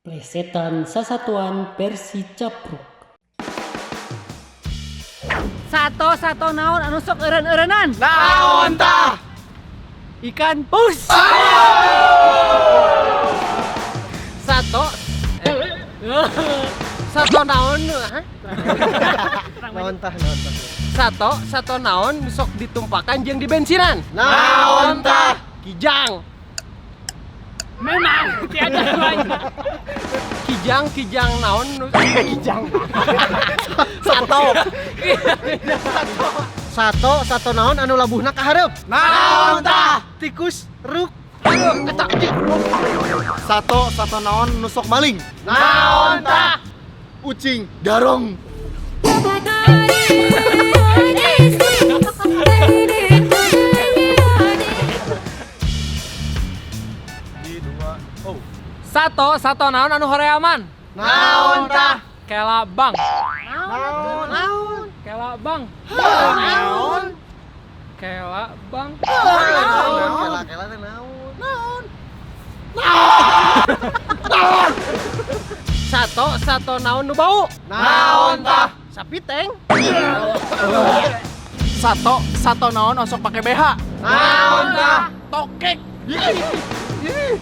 Plesetan sasatuan versi capruk. Sato sato naon anu sok eureun-eureunan? Naon tah? Ikan pus. Sato sato naon, hah? Naon tah, naon tah. Sato sato naon nu sok ditumpakan jeung dibensinan? Naon tah? Kijang. Memang tiada duanya. Kijang kijang naon nu kijang. Sato. Sato, sato naon anu labuhna ka hareup? Naon tah? Tikus ruk. Sato, sato naon nu sok maling? Naon tah? Ucing garong. Sato sato naon anu horeaman? Naon tah? Kela bang. Naon? Naon? Kela bang. Naon? Kela bang. Naon? Kela kela teh naon? Naon? Sato sato naon nu bau? Naon tah? Sapi teng. Sato, sato naon osok pake BH? Naon tah? Tokek.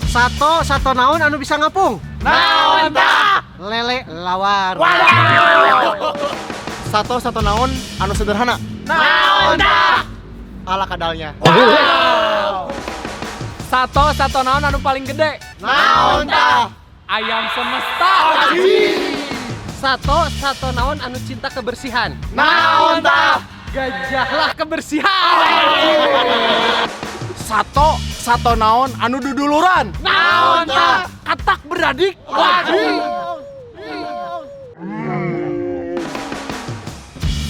Sato, sato naon anu bisa ngapung? Naon tah? Lele lawar. Sato, sato naon anu sederhana? Naon tah? Ala kadalnya. Sato sato naon anu paling gede? Naon tah? Ayam semesta. Sato sato naon anu cinta kebersihan? Naon tah? Gajahlah kebersihan. Sato, sato naon anu duduluran? Naon tah? Katak beradik.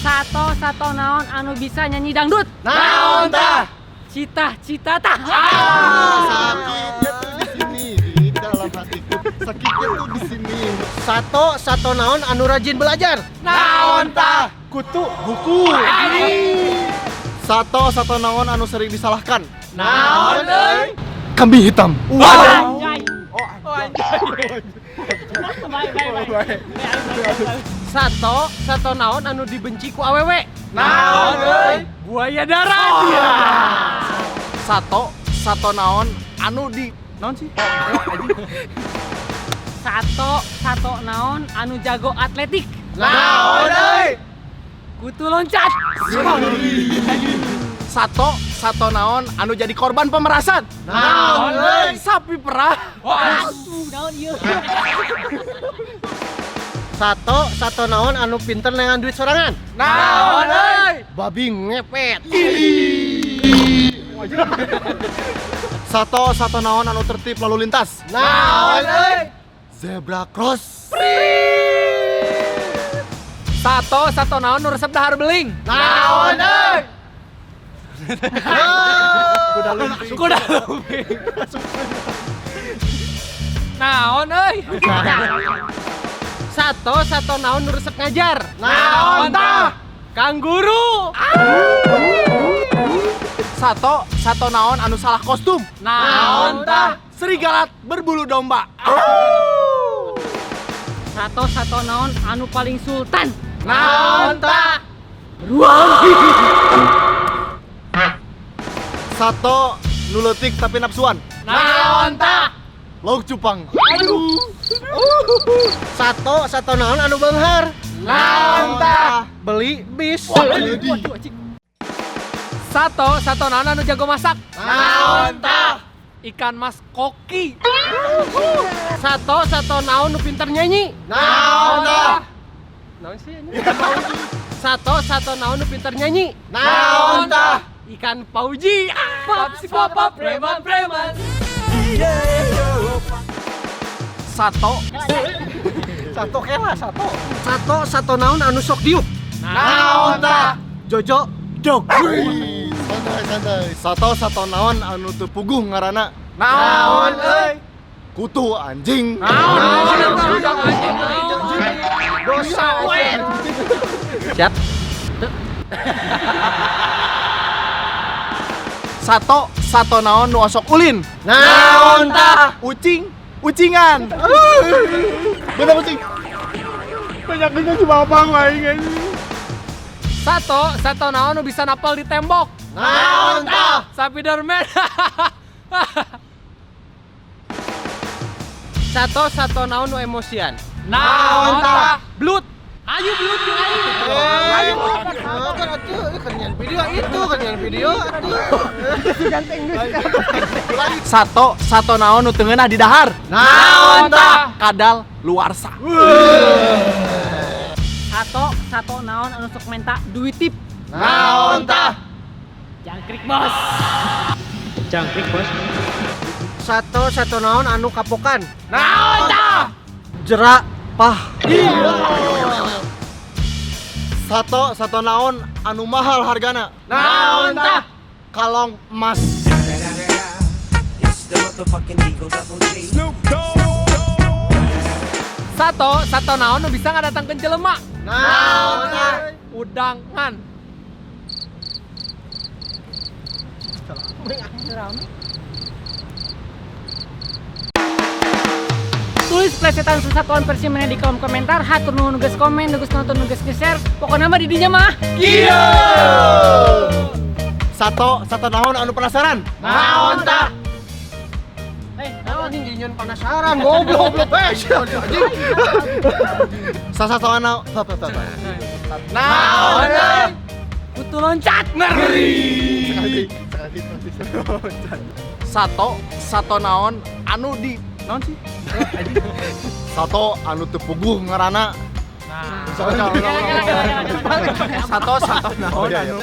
Sato sato naon anu bisa nyanyi dangdut? Naon tah? Cita cita tah. Sakitnya tuh di sini, di dalam hatiku. Sakitnya tuh di sini. Sato, sato naon anu rajin belajar? Naon tah? Kutu buku. Sato, sato naon anu sering disalahkan? Naon euy? Kambing hitam. Anjay. Sato sato naon anu dibenci ku awewe? Naon euy? Buaya darat. Sato, sato naon anu di naon sih? Sato sato naon anu jago atletik? Naon euy? Kutu loncat. Sato, sato naon anu jadi korban pemerasan? Naon euy? Sapi perah. Aduh, naon ieu? Sato, sato naon anu pinter neangan duit sorangan? Naon euy? Babi ngepet. Sato, sato naon anu tertib lalu lintas? Naon euy? Zebra cross. Sato sato naon nu resep dahar beling? Naon euy? Kuda lumping. Kuda lumping. Naon euy? Sato sato naon nu resep ngajar? Naon tah? Kang guru. Sato, sato naon anu salah kostum? Naon tah? Serigala berbulu domba. Sato sato naon anu paling sultan? Naon tah? Sato nu leutik tapi nafsuan. Naon tah? Lauk cupang. Sato, sato naon anu beunghar? Naon tah? Beli bis. Sato sato naon anu jago masak? Naon tah? Ikan mas koki. Sato sato naon nu pinter nyanyi? Naon tah? Naon sih anjing? Sato sato naon nu pinter nyanyi? Naon tah? Ikan pauji. Pap si papa preman preman. Sato, Sato kela sato. Sato, sato naon anu sok diuk? Naon tah? Jojo dog. Santai santai. Sato, sato naon anu teu puguh ngaranna? Naon euy? Kutu anjing. Naon? Dosa. Siap. Sato, sato naon nu osok ulin? Naon tah? Ucing Ucingan. Bener ucing. Banyak juga si babang aing anjing. Sato, sato naon nu bisa napal di tembok. Naon tah? Spiderman. Sato, sato naon nu emosian. Naon tah? Blut. Ayo blut jeung aing. Ayo, kan atuh, kan nyan video itu, kan nyan video atuh. Sato, sato naon nu teu ngeunah di dahar. Naon tah? Kadal luarsa. Sato, sato naon anu sok menta duit tip. Naon tah? Jangkrik bos. Jangkrik, Bos. Sato, sato naon anu kapokan. Naon tah? Jerak pah. Sato, sato naon anu mahal hargana. Naon tah? Kalong emas. Sato, sato naon nu bisa ngadatangkeun jelema. Naon tah? Udangan. Tulis plesetan sesatuan versi mana di kolom komentar. Hatur nuhun nu geus komen, nu geus nonton, nu geus nge-share. Pokoknya mah di dinya mah. Sato, sato naon anu penasaran? Naon tah? Eh, Anjing jinyeun penasaran, goblok goblok. Eh, anjing. Sasato anu apa apa apa. Naon tah? Kutu loncat. Sekali, sekali. Sato, sato naon anu di naon sih? Sato anu teu puguh ngaranna. Nah. Sato, sato naon anu